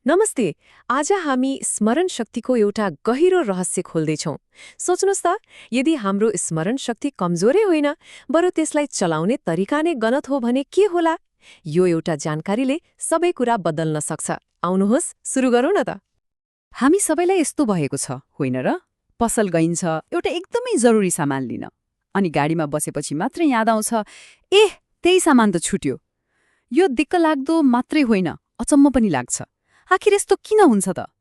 नमस्ते। आज हामी स्मरण शक्तिको एउटा गहिरो रहस्य खोल्दैछौँ। सोच्नुहोस् त, यदि हाम्रो स्मरण शक्ति कमजोरै होइन, बरु त्यसलाई चलाउने तरिका नै गलत हो भने के होला? यो एउटा जानकारीले सबै कुरा बदल्न सक्छ। आउनुहोस्, सुरु गरौँ न त। हामी सबैलाई यस्तो भएको छ, होइन र? पसल गइन्छ एउटा एकदमै जरुरी सामान लिन, अनि गाडीमा बसेपछि मात्रै याद आउँछ, त्यही सामान त छुट्यो। यो दिक्क लाग्दो मात्रै होइन, अचम्म पनि लाग्छ। आखिर यस्तो किन हुन्छ त?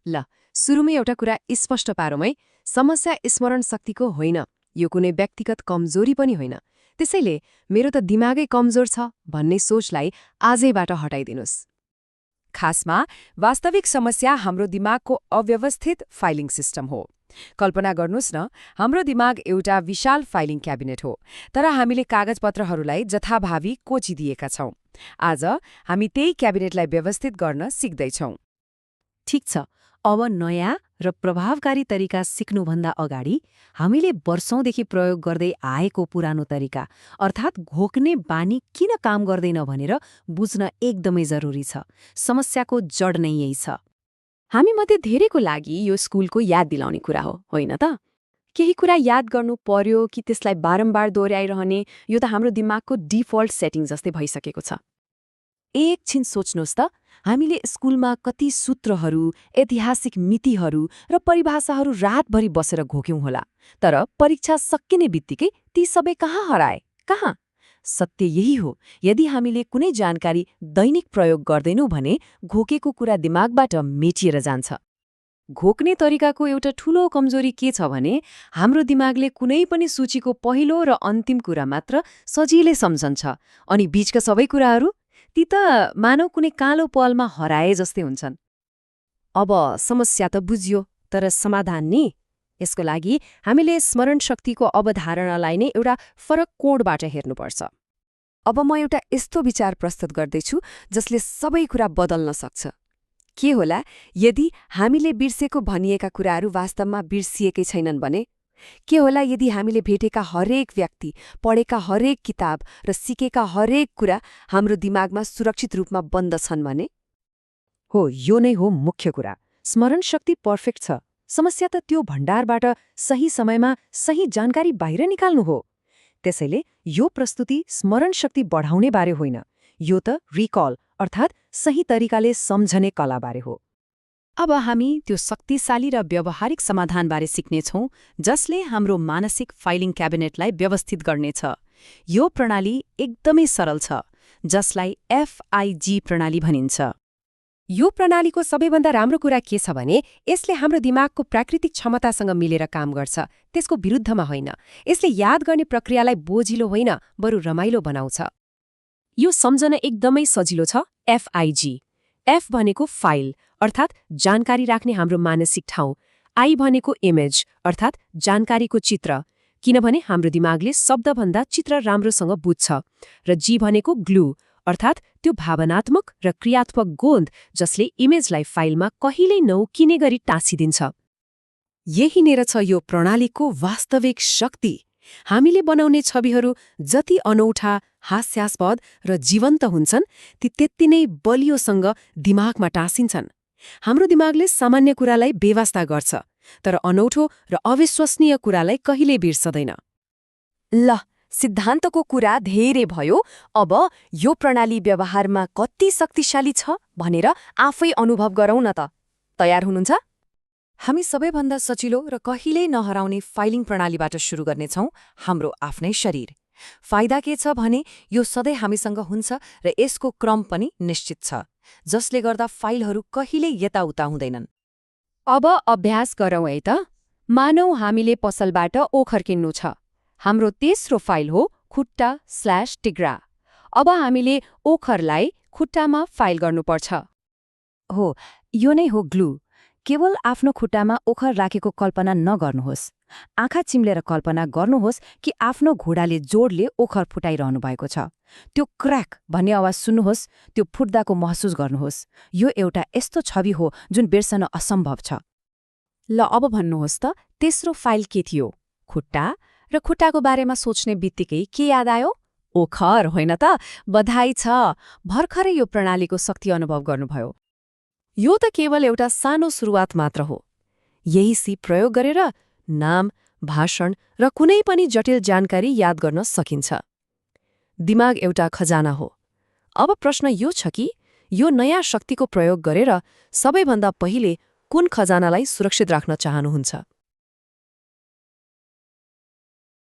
ल, सुरुमै एउटा कुरा स्पष्ट पारौँ है। समस्या स्मरण शक्तिको होइन, यो कुनै व्यक्तिगत कमजोरी पनि होइन। त्यसैले मेरो त दिमागै कमजोर छ भन्ने सोचलाई आजैबाट हटाइदिनुस्। खासमा वास्तविक समस्या हाम्रो दिमागको अव्यवस्थित फाइलिङ सिस्टम हो। कल्पना गर्नुहोस् न, हाम्रो दिमाग एउटा विशाल फाइलिङ क्याबिनेट हो, तर हामीले कागजपत्रहरूलाई जथाभावी कोचिदिएका छौं। आज हामी त्यही क्याबिनेटलाई व्यवस्थित गर्न सिक्दैछौं। ठिक छ, अब नयाँ र प्रभावकारी तरिका सिक्नुभन्दा अगाडि हामीले वर्षौंदेखि प्रयोग गर्दै आएको पुरानो तरिका अर्थात् घोक्ने बानी किन काम गर्दैन भनेर बुझ्न एकदमै जरुरी छ। समस्याको जड नै यही छ। हामी मध्ये धेरैको लागि यो स्कुलको याद दिलाउने कुरा हो, होइन त? केही कुरा याद गर्नु पर्यो कि त्यसलाई बारम्बार दोहोऱ्याइरहने, यो त हाम्रो दिमागको डिफल्ट सेटिङ जस्तै भइसकेको छ। एकछिन सोच्नुहोस् त, हामीले स्कुलमा कति सूत्रहरू, ऐतिहासिक मितिहरू र परिभाषाहरू रातभरि बसेर घोक्यौं होला, तर परीक्षा सकिने बित्तिकै ती सबै कहाँ हराए? कहाँ? सत्य यही हो, यदि हामीले कुनै जानकारी दैनिक प्रयोग गर्दैनौँ भने घोकेको कुरा दिमागबाट मेटिएर जान्छ। घोक्ने तरिकाको एउटा ठूलो कमजोरी के छ भने हाम्रो दिमागले कुनै पनि सूचीको पहिलो र अन्तिम कुरा मात्र सजिलै सम्झन्छ, अनि बीचका सबै कुराहरू ती त मानव कुनै कालो पलमा हराए जस्तै हुन्छन्। अब समस्या त बुझियो, तर समाधान नि? यसको लागि हामीले स्मरण शक्तिको अवधारणालाई नै एउटा फरक कोणबाट हेर्नुपर्छ। अब म एउटा यस्तो विचार प्रस्तुत गर्दैछु जसले सबै कुरा बदल्न सक्छ। के होला यदि हामीले बिर्सेको भनिएका कुराहरू वास्तवमा बिर्सिएकै छैनन् भने? के होला यदि हामीले भेटेका हरेक व्यक्ति, पढेका हरेक किताब र सिकेका हरेक कुरा हाम्रो दिमागमा सुरक्षित रूपमा बन्द छन् भने? हो, यो नै हो मुख्य कुरा। स्मरण शक्ति पर्फेक्ट छ, समस्या त त्यो भण्डारबाट सही समयमा सही जानकारी बाहिर निकाल्नु हो। त्यसैले यो प्रस्तुति स्मरण शक्ति बढाउने बारे होइन, यो त रिकल अर्थात् सही तरिकाले सम्झने कलाबारे हो। अब हामी त्यो शक्तिशाली र व्यावहारिक समाधानबारे सिक्नेछौं, जसले हाम्रो मानसिक फाइलिङ क्याबिनेटलाई व्यवस्थित गर्नेछ। यो प्रणाली एकदमै सरल छ, जसलाई FIG प्रणाली भनिन्छ। यो प्रणालीको सबैभन्दा राम्रो कुरा के छ भने यसले हाम्रो दिमागको प्राकृतिक क्षमतासँग मिलेर काम गर्छ, त्यसको विरुद्धमा होइन। यसले याद गर्ने प्रक्रियालाई बोझिलो होइन, बरु रमाइलो बनाउँछ। यो सम्झन एकदमै सजिलो छ। FIG। F भनेको फाइल अर्थात् जानकारी राख्ने हाम्रो मानसिक ठाउँ। I भनेको इमेज अर्थात् जानकारीको चित्र, किनभने हाम्रो दिमागले शब्दभन्दा चित्र राम्रोसँग बुझ्छ। र G भनेको ग्लू अर्थात् त्यो भावनात्मक र क्रियात्मक गोन्द जसले इमेजलाई फाइलमा कहिल्यै नउकिने गरी टाँसिदिन्छ। यही नै छ यो प्रणालीको वास्तविक शक्ति। हामीले बनाउने छविहरू जति अनौठा, हास्यास्पद र जीवन्त हुन्छन्, ती त्यति नै बलियोसँग दिमागमा टाँसिन्छन्। हाम्रो दिमागले सामान्य कुरालाई बेवास्ता गर्छ, तर अनौठो र अविश्वसनीय कुरालाई कहिल्यै बिर्सदैन। ल, सिद्धान्तको कुरा धेरै भयो। अब यो प्रणाली व्यवहारमा कति शक्तिशाली छ भनेर आफै अनुभव गरौँ न त। तयार हुनुहुन्छ? हामी सबैभन्दा सजिलो र कहिल्यै नहराउने फाइलिङ प्रणालीबाट सुरु गर्नेछौँ, हाम्रो आफ्नै शरीर। फाइदा के छ भने यो सधैँ हामीसँग हुन्छ र यसको क्रम पनि निश्चित छ, जसले गर्दा फाइलहरू कहिल्यै यताउता हुँदैनन्। अब अभ्यास गरौँ है त। मानौ हामीले पसलबाट ओखर किन्नु छ। हाम्रो तेस्रो फाइल हो खुट्टा/टिग्रा। अब हामीले ओखरलाई खुट्टामा फाइल गर्नुपर्छ। हो, यो नै हो ग्लू। केवल आफ्नो खुट्टामा ओखर राखेको कल्पना नगर्नुहोस्। आँखा चिम्लेर कल्पना गर्नुहोस् कि आफ्नो घुँडाले जोडले ओखर फुटाइरहनु भएको छ। त्यो क्र्याक भन्ने आवाज सुन्नुहोस्, त्यो फुट्दाको महसुस गर्नुहोस्। यो एउटा यस्तो छवि हो जुन बिर्सन असम्भव छ। ल, अब भन्नुहोस् त, तेस्रो फाइल के थियो? खुट्टा, र खुट्टाको बारेमा सोच्ने बित्तिकै के याद आयो? ओखर, होइन त? बधाई छ, भर्खरै यो प्रणालीको शक्ति अनुभव गर्नुभयो। यो त केवल एउटा सानो सुरुवात मात्र हो। यही सिप प्रयोग गरेर नाम, भाषण र कुनै पनि जटिल जानकारी याद गर्न सकिन्छ। दिमाग एउटा खजाना हो। अब प्रश्न यो छ कि यो नयाँ शक्तिको प्रयोग गरेर सबैभन्दा पहिले कुन खजानालाई सुरक्षित राख्न चाहनुहुन्छ?